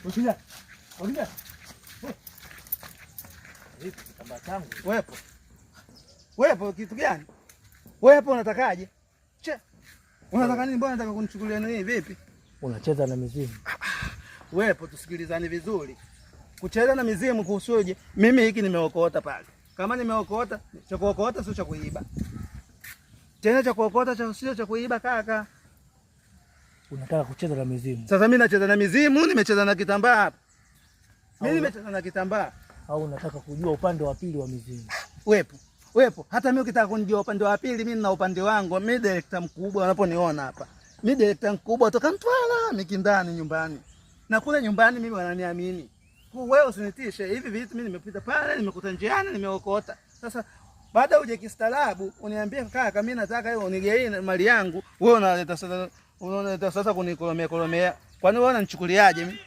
Ukija. Ukija. Vipi kitambaa changu? Wepo. Wepo kitu gani? Wepo unatakaje? Che. Unataka nini? Mbona unataka kunichukulia nini vipi? Unacheza na mizimu. Wepo, tusikilizane vizuri. Kucheza na mizimu kuhusuje? Mimi hiki nimeokota pale. Kama nimeokota, cha kuokota sio cha kuiba. Tena cha kuokota cha sio cha kuiba kaka. Unataka kucheza na mizimu. Sasa mimi nacheza na mizimu, nimecheza na kitambaa hapa. Mimi nimecheza na kitambaa. Au unataka kujua upande wa pili wa mizimu? Wepo. Wepo, hata mimi ukitaka kunijua upande wa pili, mimi nina upande wangu. Mimi director mkubwa unaponiona hapa. Mimi director mkubwa toka Mtwara, Mikindani nyumbani. Na kule nyumbani mimi wananiamini. Kwa wewe usinitishe hivi vitu, mimi nimepita pale, nimekuta njiani, nimeokota. Sasa baada uje kistaarabu uniambie kaka, mimi nataka hiyo unigei mali yangu. Wewe unaleta sasa, unaleta sasa kunikolomea kolomea. Kwani wewe unanichukuliaje mimi?